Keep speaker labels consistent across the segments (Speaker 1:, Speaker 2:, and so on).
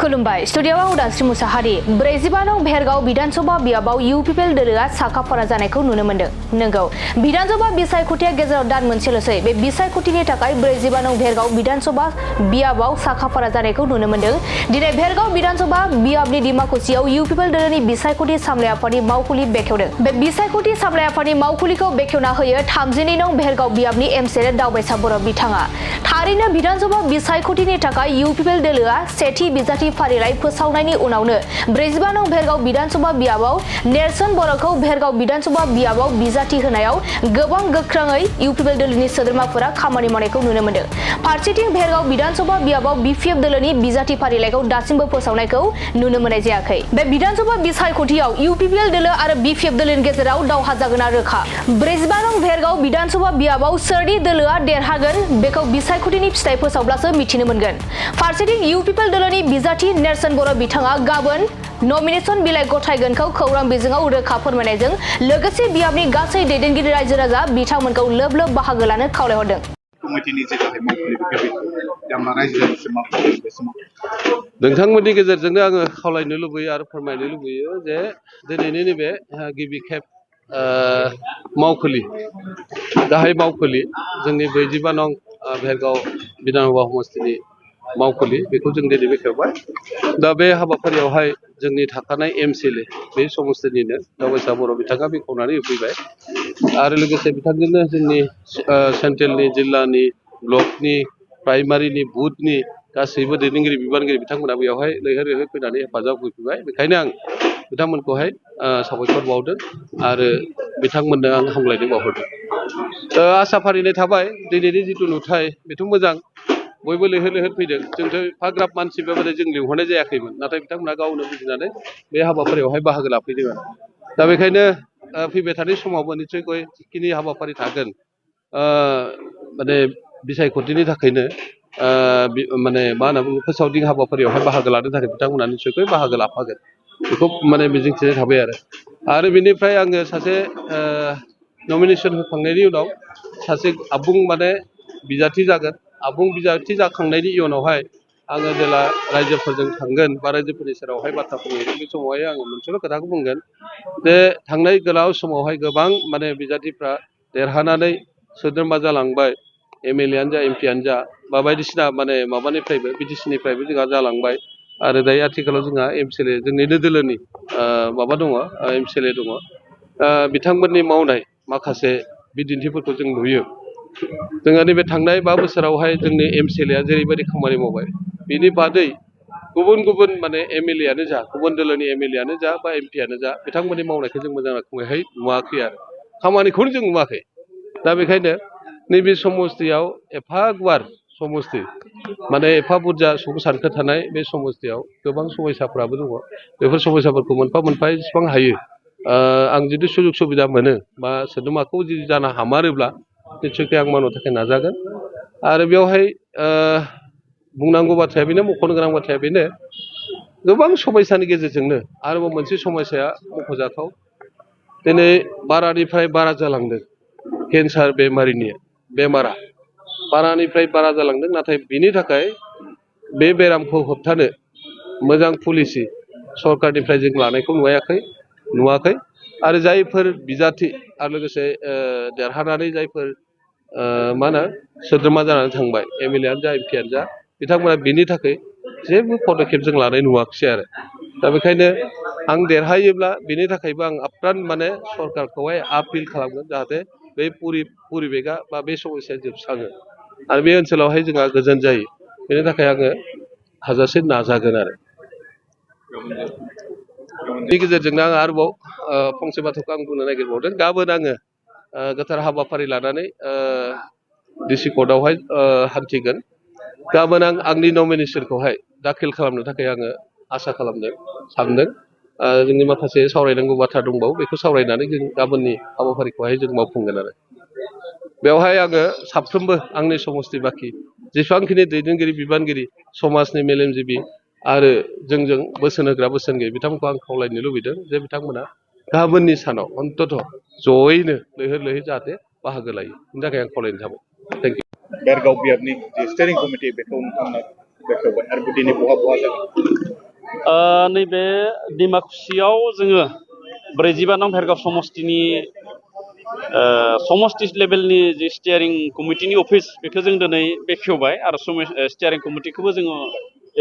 Speaker 1: खुलुमबाय स्टुडिय'आव उदांस्रि मुसाहारि 45 नं भेरगाव विधानसभा बियाबाव इउपिपिएल दोलोआ साखाफारा जानायखौ नुनो मोन्दों। नंगौ विधानसभा बिसायख'थिया गेजेराव दान मोनसेल'सै बे बिसायख'थिनि थाखाय 45 नं भेरगाव विधानसभा बियाबाव साखाफारा जानायखौ नुनो मोन्दों। दिनै भेरगाव विधानसभा बियाबनि दिमाकुसियाव इउपिपिएल दोलोनि बिसायख'थि सामलाय आफादनि मावखुलि बेखेवदों। बे बिसायख'थि सामलाय आफादनि मावखुलिखौ बेखेवना होयो 32 नं भेरगाव बियाबनि एमसिएलए दावबायसा बर' बिथाङा। थारैनो विधानसभा बिसायख'थिनि थाखाय इउपिपिएल दोलोआ सेथि बिजाथि फारिलाइ फोसावनायनि उनावनो 45 नं भेरगाव विधानसभा बियाबाव नेरसोन बर'खौ भेरगाव विधानसभा बियाबाव बिजाथि होनायाव गोबां गोख्रोङै इउपिपिएल दोलोनि सोद्रोमाफोरा खामानि मावनायखौ नुनो मोन्दों। फारसेथिं भेरगाव विधानसभा बियाबाव बिपिएफ दोलोनि बिजाथि फारिलाइखौ दासिमबो फोसावनायखौ नुनो मोननाय जायाखै। बे विधानसभा बिसायख'थियाव इउपिपिएल दोलो आरो बिपिएफ दोलोनि गेजेराव दावहा जागोना रोखा। 45 नं भेरगाव विधानसभा बियाबाव सोरनि दोलोआ देरहागोन बेखौ बिसायख'थिनि फिथाइ फोसावब्लासो मिथिनो मोनगोन। फारसेथिं इउपिपिएल दोलोनि बिजाथि नेरसोन बर' बिथाङा गाबोन नमिनेशन बिलाइ गथायगोनखौ खौरां बिजोङाव रोखा फोरमायनायजों लोगोसे बियाबनि गासै दैदेनगिरि रायजो राजा बिथांमोनखौ लोब लोब बाहागो लानो खावलायहरदों।
Speaker 2: नोंथांमोननि गेजेरजोंनो आङो खावलायनो लुबैयो आरो फोरमायनो लुबैयो जे दिनैनि नैबे गिबि खेब मावखुलि गाहाय मावखुलि जोंनि 45 नं भेरगाव विधानसभा समष्टिनि मावखुलि बेखौ जों दिनै बेखेवबाय। दा बे हाबाफारियावहाय जोंनि थाखानाय एमसिएलए बे समष्टिनिनो दावबायसा बर' बिथाङा बेखेवनानै होफैबाय आरो लोगोसे बिथांजोंनो जोंनि सेन्ट्रेलनि जिल्लानि ब्लकनि प्राइमारिनि बुथनि गासैबो दैदेनगिरि बिबानगिरि बिथांमोना बेवहाय लैहोर लैहोर फैनानै हेफाजाब होफैबाय। बेखायनो आं बिथांमोनखौहाय साबायखर बावदों आरो बिथांमोननो आं हामलायनाय बावहरदों। आसा फारिनाय थाबाय दिनैनि जिथु नुथाय बेथ' मोजां बयबो लैहोर लैहोर फैदों। जोंथ' एफाग्राब मानसि बेबायदि जों लिंहरनाय जायाखैमोन नाथाय बिथांमोना गावनो बुजिनानै बे हाबाफारियावहाय बाहागो लाफैदों आरो दा बेखायनो फैबाय थानाय समावबो निस्सयকৈ जिखिनि हाबाफारि थागोन माने बिसायख'थिनि थाखायनो माने मा होनना बुङो फोसावदिं हाबाफारियावहाय बाहागो लानो थाखाय बिथांमोना निस्सयকৈ बाहागो लाफागोन बेखौ माने मिजिंथिनाय थाबाय आरो बेनिफ्राय आङो सासे नमिनेशन होखांनायनि उनाव सासे आबुं माने बिजाथि जागोन। आबुं बिजाथि जाखांनायनि उनावहाय आङो जेला रायजोफोरजों थांगोन बा रायजोफोरनि सेरावहाय बाथ्रा बुंहैगोन बे समावहाय आङो मोनसेल' खोथाखौ बुंगोन जे थांनाय गोलाव समावहाय गोबां माने बिजाथिफ्रा देरहानानै सोद्रोमा जालांबाय एमएलएआनो जा एमपिआनो जा बा बायदिसिना माने माबानिफ्रायबो बिटिसिनिफ्रायबो जोंहा जालांबाय आरो दायो आथिखालाव जोंहा एमसिएलए जोंनिनो दोलोनि माबा दङ एमसिएलए दङ। बिथांमोननि मावनाय माखासे बिदिन्थिफोरखौ जों नुयो। जोङो नैबे थांनाय 5 बोसोरावहाय जोंनि एमसिएलएआ जेरैबायदि खामानि मावबाय बिनि बादै गुबुन गुबुन माने एमएलएआनो जा गुबुन दोलोनि एमएलएआनो जा बा एमपिआनो जा बिथांमोननि मावनायखौ जों मोजां रोखोमैहाय नुवाखै आरो खामानिखौनो जों नुवाखै। दा बेखायनो नैबे समष्टियाव एफा गुवार समष्टि माने एफा बुरजा सुबुं सानखो थानाय बे समष्टियाव गोबां समयसाफ्राबो दङ। बेफोर समयसाफोरखौ मोनफा मोनफा जेसेबां हायो आं जुदि सुजुग सुबिदा मोनो बा सोद्रोमाखौ जुदि जानो हामारोब्ला निस्सयकै आं मावनो थाखाय नाजागोन आरो बेवहाय बुंनांगौ बाथ्राया बेनो मख'नो गोनां बाथ्राया बेनो गोबां समयसानि गेजेरजोंनो आरोबाव मोनसे समयसाया मख'जाथाव दिनै बारानिफ्राय बारा जालांदों केन्सार बेमारा बारानिफ्राय बारा जालांदों नाथाय बिनि थाखाय बे बेरामखौ होबथानो मोजां पलिसि सरकारनिफ्राय जों लानायखौ नुवाखै आरो जायफोर बिजाथि आरो लोगोसे देरहानानै जायफोर मा होनो सोद्रोमा जानानै थांबाय एमएलएआनो जा एमपिआनो जा बिथांमोना बिनि थाखाय जेबो पदक्षेप जों लानाय नुवाखिसै आरो दा बेखायनो आं देरहायोब्ला बिनि थाखायबो आं आप्रान माने सरकारखौहाय आपिल खालामगोन जाहाथे बे परिबेगा बा बे समस्याया जोबस्राङो आरो बे ओनसोलावहाय जोंहा गोजोन जायो बेनि थाखाय आङो हाजासे नाजागोन आरो बेनि गेजेरजोंनो आं आरोबाव फंसे बाथ्राखौ आं बुंनो नागिरबावदों। गाबोन आङो गोथार हाबाफारि लानानै डिसि कर्टआवहाय हान्थिगोन। गाबोन आं आंनि नमिनेशनखौहाय दाखिल खालामनो थाखाय आङो आसा सानदों। जोंनि माखासे सावरायनांगौ बाथ्रा दंबावो बेखौ सावरायनानै जों गाबोननि हाबाफारिखौहाय जों मावफुंगोन आरो बेवहाय आङो साफ्रोमबो आंनि समष्टि बाखि जेसेबांखिनि दैदेनगिरि बिबानगिरि समाजनि मेलेमजिबि आरो जोंजों बोसोन होग्रा बोसोनगिरि बिथांमोनखौ आं खावलायनो लुबैदों जे बिथांमोना गाबोननि सानाव अन्तत जयैनो लैहोर लैहोर जाहाथे बाहागो लायो बेनि थाखाय आं खावलायनो थाबाय। Thank you.
Speaker 3: भेरगाव बियाबनि जे स्टेरिं कमिटि बेखौ नोंथांमोना बेखेवबाय आरो दिनै बहा जागोन नैबे डिमाकुसियाव जोङो 42 नं भेरगाव समष्टिनि समष्टि लेभेलनि जि स्टियारिं कमिटिनि अफिस बेखौ जों दिनै बेखेवबाय आरो स्टियारिं कमिटिखौबो जोङो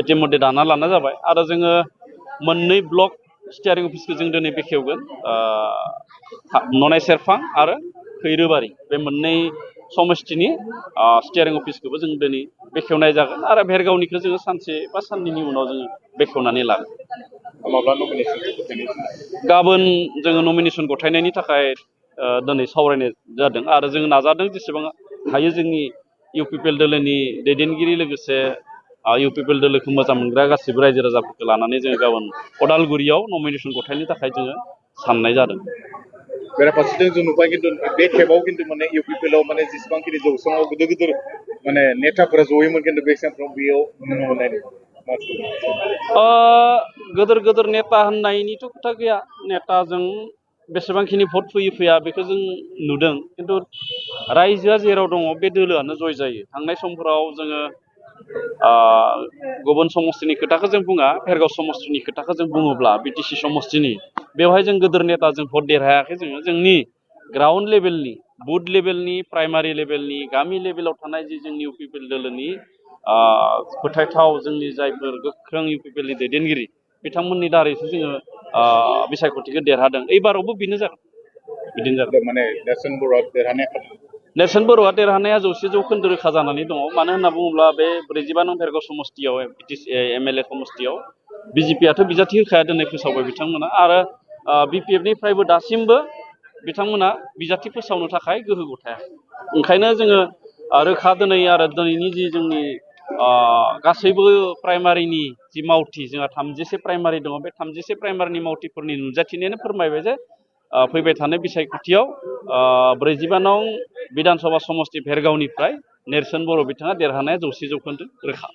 Speaker 3: इतिमध्य दाना लानाय जाबाय आरो जोङो मोननै ब्लक स्टियारिं अफिसखौ जों दिनै बेखेवगोन ननाय सेरफां आरो खैरोबारि बे मोननै समष्टिनि स्टियारिं अफिसखौबो जों दिनै बेखेवनाय जागोन आरो भेरगावनिखौ जोङो सानसे बा साननैनि उनाव जोङो बेखेवनानै लागोन गाबोन जोङो नमिनेसन गथायनायनि थाखाय दिनै सावरायनाय जादों आरो जों नाजादों जेसेबां हायो जोंनि इउपिपिएल दोलोनि दैदेनगिरि लोगोसे इउपिपिएल दोलोखौ मोजां मोनग्रा गासिबो रायजो राजाफोरखौ लानानै जोङो गाबोन अदालगुरियाव नमिनेसन गथायनो थाखाय जोङो साननाय जादों
Speaker 4: बेराफारसेथिं जों नुबाय खिन्थु बे खेबाव खिन्थु माने इउपिपिएलआव माने जेसेबांखिनि जौसाङाव गिदिर गिदिर माने नेताफोरा जयैमोन खिन्थु बे समफ्राव बेयाव नुनो मोननाय
Speaker 3: गोदोर गोदोर नेता होननायनिथ' खोथा गैया नेताजों बेसेबांखिनि भट फैया बेखौ जों नुदों खिन्थु रायजोआ जेराव दङ बे दोलोआनो जय जायो थांनाय समफोराव जोङो गुबुन समष्टिनि खोथाखौ जों बुङा भेरगाव समष्टिनि खोथाखौ जों बुङोब्ला बिटिसि समष्टिनि बेवहाय जों गोदोर नेताजों भट देरहायाखै जोङो जोंनि ग्राउन्ड लेभेलनि बुथ लेभेलनि प्राइमारि लेभेलनि गामि लेभेलाव थानाय जि जोंनि इउपिपिएल दोलोनि फोथायथाव जोंनि जायफोर गोख्रों इउपिपिएलनि दैदेनगिरि बिथांमोननि दारैसो जोङो बिसायख'थिखौ देरहादों एबारावबो बेनो जागोन बिदिनो जागोन
Speaker 4: माने नेरसोन बर'आ देरहानाया
Speaker 3: नेरसोन बर'आ देरहानाया 100% रोखा जानानै दङ मानो होनना बुङोब्ला बे 42 नं भेरगाव समष्टियाव एमएलए समष्टियाव बिजेपिआथ' बिजाथि होखाया दिनै फोसावबाय बिथांमोना आरो बिपिएफनिफ्रायबो दासिमबो बिथांमोना बिजाथि फोसावनो थाखाय गोहो गथायाखै ओंखायनो जोङो रोखा दिनैनि जि जोंनि गासैबो प्राइमारिनि जि मावथि जोंहा 30से प्राइमारि दङ बे 30से प्राइमारिनि मावथिफोरनि नुजाथिनायानो फोरमायबाय जे फैबाय थानाय बिसायख'थियाव 42 नं बिधानसभा समष्टि भेरगावनिफ्राय नेरसोन बर' बिथाङा देरहानाया 100% रोखा